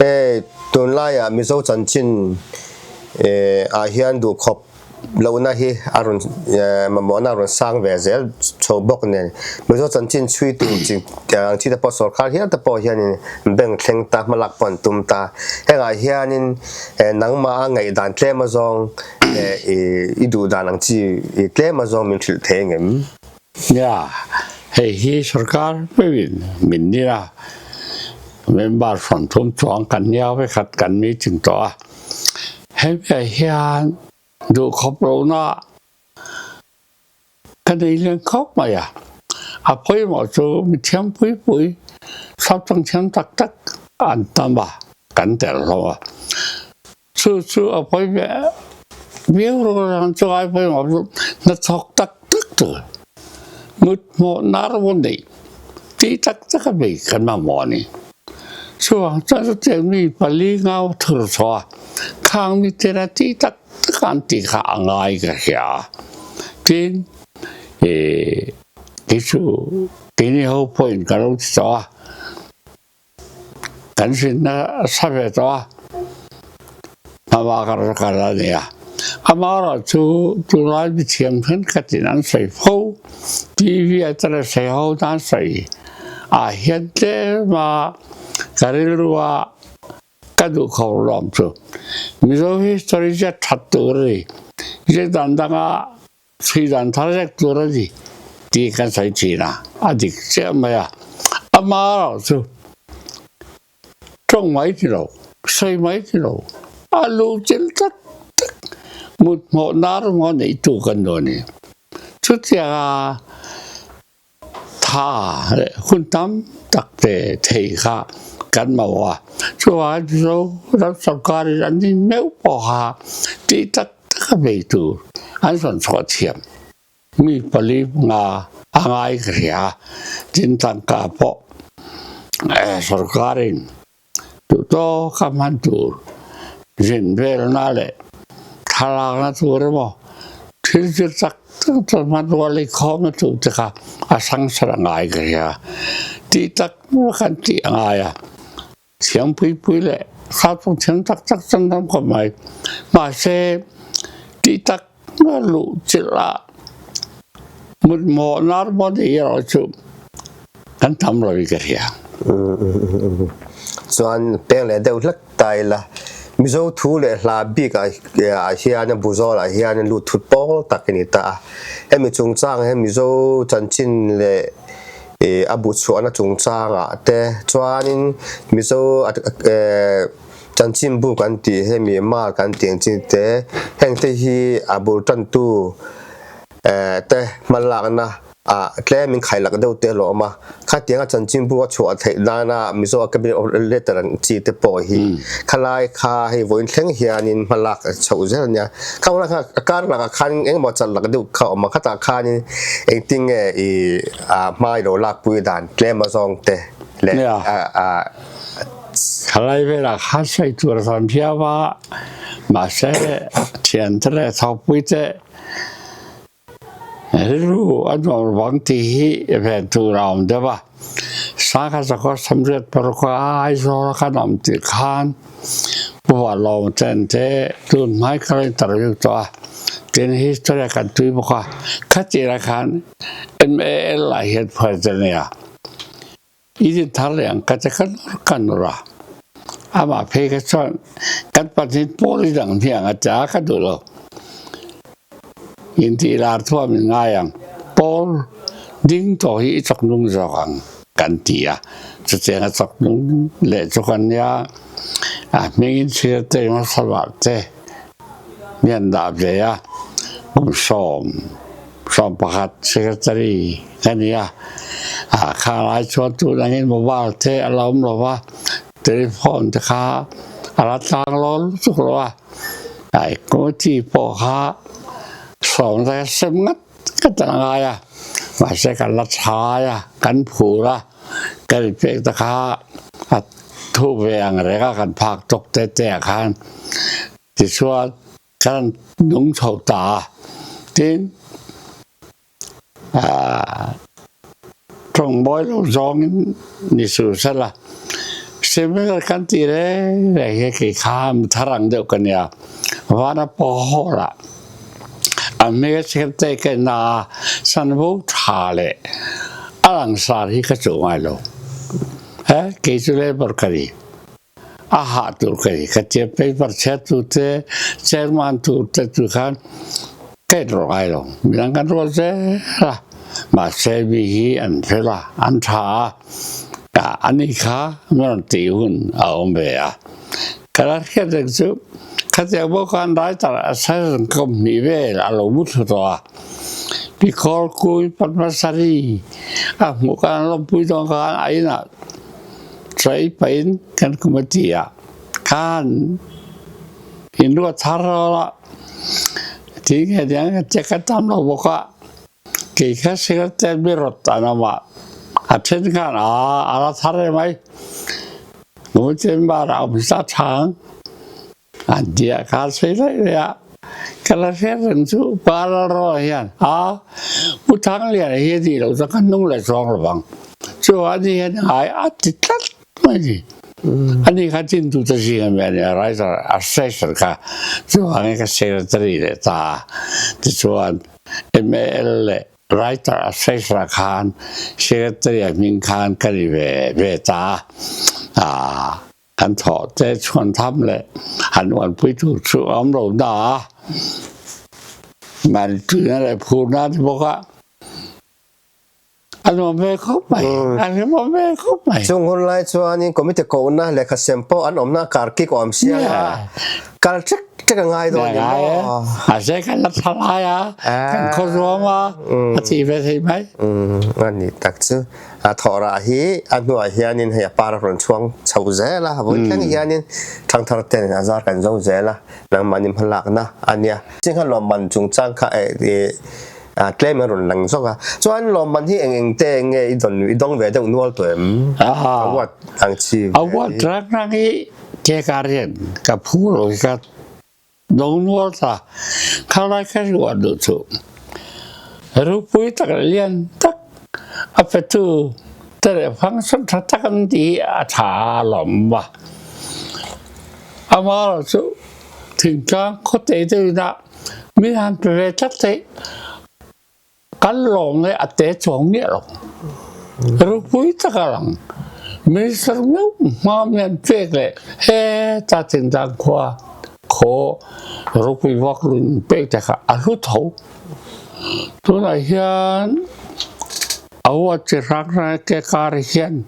Hei tunlaiah Mizo chanchin ah hian duhkhawp lohna hi a rawn mamawhna a rawn sang ve zel chho bawk nen Mizo chanchin chhui tur chi ang chi te pawh sawrkar hial te pawh hianin bank thleng ta hmalak pawh an tum ta. Hengah hianin nangmah a ngaihdan tlem azawng i duh dan ang chi tlem azawng min hrilh thei engem? Nia, hei hi sawrkar meuhin min nia member 30 chuang kan nia vekhat kan meeting tawh a, hemiah hian duh khawp lohna ka nei lian khawp mai a, a pawimawh chu mithiam pui pui saptawng thiam tak tak an tam a, kan tel hlawm a. Chu chu a pawi ve viau rual ang chu ai pawimawh chu hnathawk tak tak tur mut hmawh nar maw neih tih tak tak a bei kan mamawh a ni. Chuvang chuan chutiang mi pali ngau thur chho a khang mi tena tih tak tak an tih kha a ngai ka hria a. Tin, ih kei chu keini ho pawhin ka lo ti tawh a. Kan hrinna a sa ve tawh a, hmama ka rawn kal a nia. Amaherawhchu tunlai mithiam thenkhatin an sawi fo, TV ah te leh sawi ho nan sawi ah hian tlem a ka rilru a ka duh kho lawm chu. Mizo history ziak that tur a ni, ziak dan danga Chhui dan thar vek tur a ni tih kan sawi thin a, a dik chiah mai a. Amaherawh chu tawng mai ti lo, sawi mai ti lo, a luh chilh tak tak mut hmawh nar maw neihtu kan duh a ni. Chutianga tha leh hun tam tak pe thei kha kan mamawh a, chuvangin Mizo ram sorkarin an nin meuh pawha tih tak taka bei tur an rawn chhuah thiam. Mi pali nga a ngai ka hria a, tin tangka pawh sorkarin duh tawka hman tur zin velna leh thlalakna tur emaw thil zir tak tak chuan hmanrua lei khawmna tur te kha a hrang hran a ngai ka hria. Tih tak kan tih a ngai a, thiam pui pui leh khaupang thiam tak tak chuan ram khawp mai. Mahse tih tak luh chilh a mutmawh nar maw ni erawh chu kan tam lo in ka hria. Chuan peng leh deuh hlek ta ila Mizo thu leh hla bik ah hian a bu zawl ah hian lut thut pawl tak a ni ta a. Hemi chungchang hian Mizo chanchin leh a bu chhuahna chungchang ah te chuanin Mizo Chanchinbu kan tih hemi mal kan tih ang chi te heng te hi a bul tantu te hmalakna ah tlem in khailak deuh te a lo awm a, khatianga chanchinbu a chhuah theih nana Mizo Academy of Letter ang chi te pawh hi khalai kha hei vawiin thleng hianin hmalak a chhoh zel a nia. Kha hunah khan a kar lakah khan engemaw chalh lak deuh kha a awm a, khatah khanin engtin nge i hma i lo lakpui dan tlem azawng te leh a Thalai velah khan sawi tur a tam viau a, mahse thiante leh thawkpuite rilru a nuam vang tih hi ven tur a awm deuh a. Sangha zakhaw samriat paruk a Aizawl a kan awm tih khan Pu Valawm ten te tun hmai ka lo interview tawh a, tin history a kan tui bawk a, khatirah khan MAL ah hian president a nia. I din thar leh ang ka ti ka nawr ka nawr a, amah phei kha chuan kan pahnih pawl i dang hmiang a ti a, ka duh lo. Intih lar thuam in ngai ang, pawl ding tawh hi i chawk nung zawk ang kan ti a, chutiang a chawk nung leh chu kan nia, a hmingin thlir te hmasa vah te mi an dah ve a, kum 11 secretary ka ni a, kha lai chuan tun angin mobile te a lo awm lo va, telephone te kha a la tlang lo lutuk lo a, committee pawh kha sawm te kha sem ngat ngat a ngai a, mahse kan la chhai a, kan phur a, kan inpek te kha a thuk ve ang reng a, kan phak tawk te te ah khan tichuan Kan nung chho ta a, tin tawngbawi lo zawngin ni su sela. Seminar kan tih reng reng hi kei kha mi thar ang deuh ka nia. Vana pawh ah a hmel chherte ka en a, sanvo tha leh a langsar hi ka chuh ngai lo. He kei chu labour ka ni. A hah tur ka ni. Ka tia paper chhiat tu te, chairman tur te chu khan ka en rawh ngai lo. Midang kan rual zel a, mahse mi hi an fel a, an tha a. A ni kha min rawn tih hun a awm ve a. Ka la hriat reng chu khatiang pawh khan writer a session kawm hnih vel a lo mu thlu tawh a. Pi Khawlkui Padmasari a hmuh khan an lawmpui dawn khan a inah chawi pahin kan committee ah khan inruat thar rawh a ti nge niang check a tam lo bawk a. Kei kha secretary mi rawt an awm a, a then khan a a la thar em mai. Hmuhchen bar a awm sa chang an ti a kha sei laih laih a, ka la hriat reng chu Pa Lalraw hian a Pu Thangliana hi a nih loh chuan ka hnung leh chuang lo vang. Chu ani hian ngai a ti tlat mai a ni. Ani kha tintute zing ami a ni a, writer association kha chuvangin ka secretary leh ta a. Tichuan MAL leh Writer Assessor khan Secretary a hming khan ka ni ve ve ta a, kan thawh te chhuan tham leh han uanpui tur chu a awm lo na a, mahni tuina leh phurna a ni bawk a. A nuam ve khawp mai, a hlimawm ve khawp mai. Chung hun lai chuanin committee kohna lehkha sem pawh an awmna kar kik awm sia a, kal ṭek ṭek a ngai dawn ni maw? Mahse kan la tha lai a, kan khaw zuam a, a tih ve thei mai. A ni tak chu. A thawhrah hi a hnuah hianin hei a par a rawn chhuang chho zel a, vawi thleng hianin ṭhangthar ten a zar kan zo zel a, nangmahni hmalakna a nia. Singha lawmman chungchang kha Tlem a rawn lang zawk a. Chuan lawmman hi eng eng te nge i dawn i dawng ve deuh nual tawh em? Award ang chi ve. Award rang rang hi kekar hian ka phu lo hi ka dawng nual ta. Khalai ka ruah duh chu ropui tak leh lian tak a petu te leh function tha tak an tih hi a tha a lawm a. Amaherawhchu chu thingtlang khawte deuhin ah Min han pe ve tlat theih. Kan lawng hi a te chuang miah lo. Ropui tak a lang. Minister meuh hma min han pek leh heta thingtlang khua khaw ropui vak lun pek te kha a hlu tho. Tunah hian a huat chi hrang hrang ke kar hian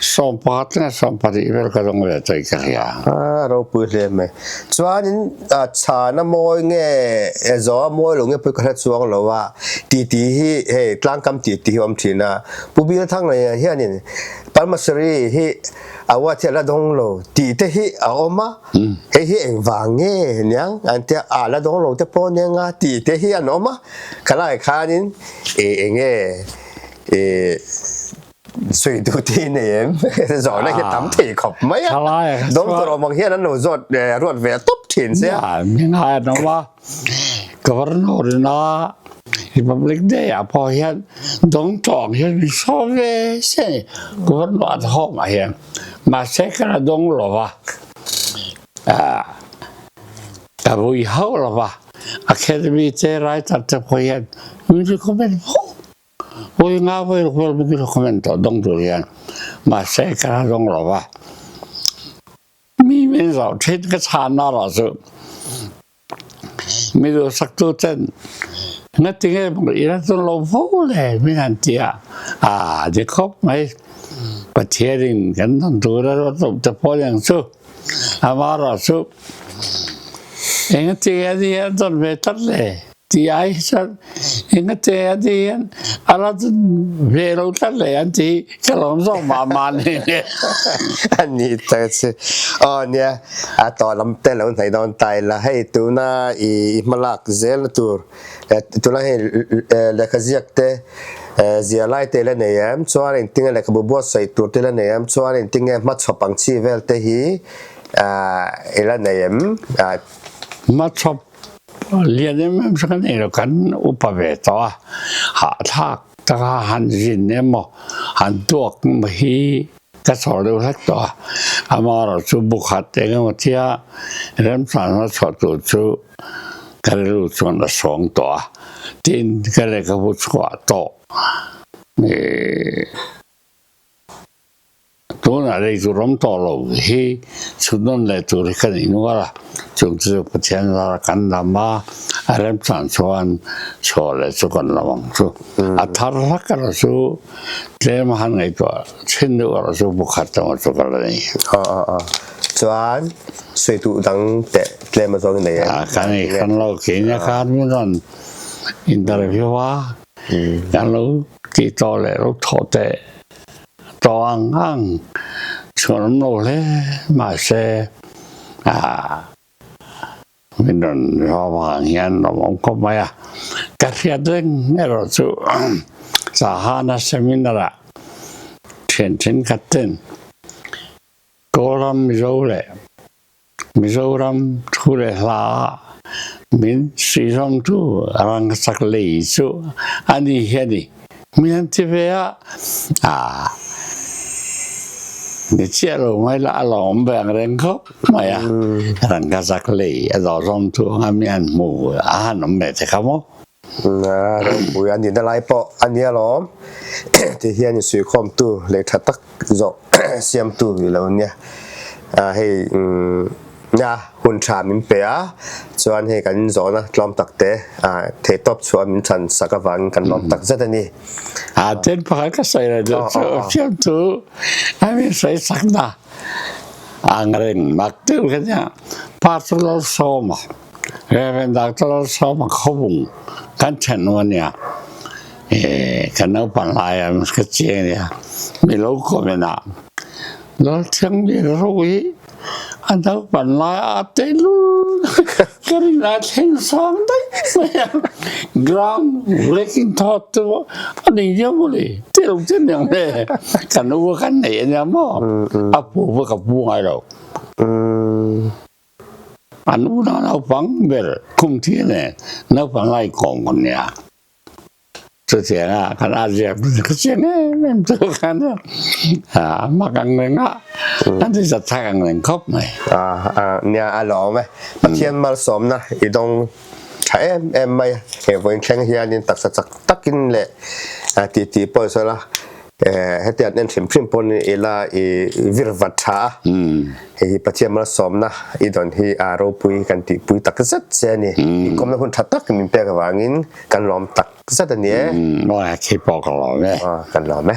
Sawmpakhat nge sawmpahnih vel ka dawng ve tawih ka hria. A ropui hle mai. Chuanin chhana mawi nge zaw a mawi lo nge pawh ka hre chuang lo a, titi hi hei tlangkam titi hi a awm thin a. Pu Bilthang hianin Palmasari hi award hi a la dawng lo tih te hi a awm a, hei hi engvang nge niang an tia a la dawng lo te pawh nia nga tih te hi an awm a, khalai khanin eng nge Sawi duh te i nei em? Zawhna hi a tam thei khawp mai a. Doctor awm ang hian an lo zawt ruat ve tawp thin che a. Mi ngai an awm a. Governor ina Republic Day ah pawh hian dawng tawng hian min sawm ve se ni. Governor at home ah hian. Mahse ka la dawng lo va. Ka rui hauh lo va. Academy te writer te pawh hian min recommend fo. Vawi nga vawi ruk vel bawk hi comment tawh dawng tur hian mahse ka la dawng lo va, mi min zoh thin ka chhanna erawh chu mi duhsaktu ten ngatinge i la dawn lo fo le min han ti a, aa ni khawp mai Pathianin kan dawn tur a ruat loh te pawh aniang chu amaherawh chu engatinge ani hian a dawn ve tlat le. Ti ai hi chuan engate a ti hian a la ve lo tlat leh an ti ka lawm zawk mah mah ni. A ni tak chu. Aw nia, a tawh lam te lo hnaih dawn ta ila. Hei tuna i hmalak zelna tur tuna hei lehkha ziak te zia lai te la nei em? Chuan engtinge lehkhabu buatsaih tur te la nei em? Chuan engtinge hmachhawp ang chi vel te hi i la nei em? Hmachhawp Lian em em chu kan nei lo, kan upa ve tawh a, hahthlak taka han zin emaw han tuak emaw hi Ka chhawr deuh hlek tawh a, amaherawhchu bu khat eng emaw tia remchangna chhuah tur chu ka rilru chuan a sawng tawh a, tin ka lehkhabu chhuah tawh Tunah lei tur awm tawh lo hi chhun nawn leh tur hi ka nih nual a, chung chu Pathian zara kan lam a, a remchang chuan chhuah leh chu kan lam ang chu. A thar hlak erawh chu tlem a han ngaihtuah thin deuh erawh chu bu khat emaw chu ka la nei. Aw aw aw. Chuan sawi duh dang teh tlem a zawng i nei em? Ka nei hran lo, keini khan min rawn interview a, kan lo tih tawh leh lo thawh teh Tawh ang ang chhuan awm lo hle mahse ah min rawn hawm avang hian lawm awm khawp mai a, ka hriat reng erawh chu Sahana seminar ah thian thenkhat ten Kawlram Mizo leh Mizoram thu leh hla ah min sihzawmtu rangkachak lei chu a ni hi a ni. Mi an ti ve a, ah ni chiah lo mai la a lawm ve ang reng khawp mai a. Rangkachak lei a dawhzawmtu anga mi an hmu a han awm ve te kha maw? Ropui a nihna lai pawh a nia lawm. Ti hian insuihkhawmtu lei tha tak zawh siamtu i lo nia. Hei nia hun tha min pe a, chuan hei kan zawhna tlawm tak te theihtawp chhuah min chhan sak avangin kan lawm tak zet a ni. A then pakhat ka sawi lo duh chu fiamthu a min sawi sakna ang reng mak deuh kha nia. Pastor Lalsawma Rev. Doctor Lalsawma khawbung kan then u ania eh kan naupang lai a ka chiang ania mi lo comment ah Lalthianghlim ro hi a naupan lai a te lul ka rin a thleng sang daih mai a ground breaking thawt chu a ni nia mawle te lo che niang le kan u a kan nei ania maw a pu pawh ka pu ngai lo. An unau naupang ber khumthi nen naupang lai kawm kan nia. Chutiang a kan a ziak ka chiang em em chu khan a mak ang reng a an ti zat thak ang reng khawp mai. Nia a lawm e. Pathian malsawmna i dawng tha em em mai a. He vawiin thleng hianin taksa chak takin leh titi pawh sawi la Hetiang en hrim hrim pawn ila i vir vat tha a, hei hi Pathian malsawmna i dawn hi a ropui kan tihpui tak zet che a ni. Inkawmna hun tha tak min pek avangin kan lawm tak zet a ni e. Khi pawh ka lawm e. Kan lawm e.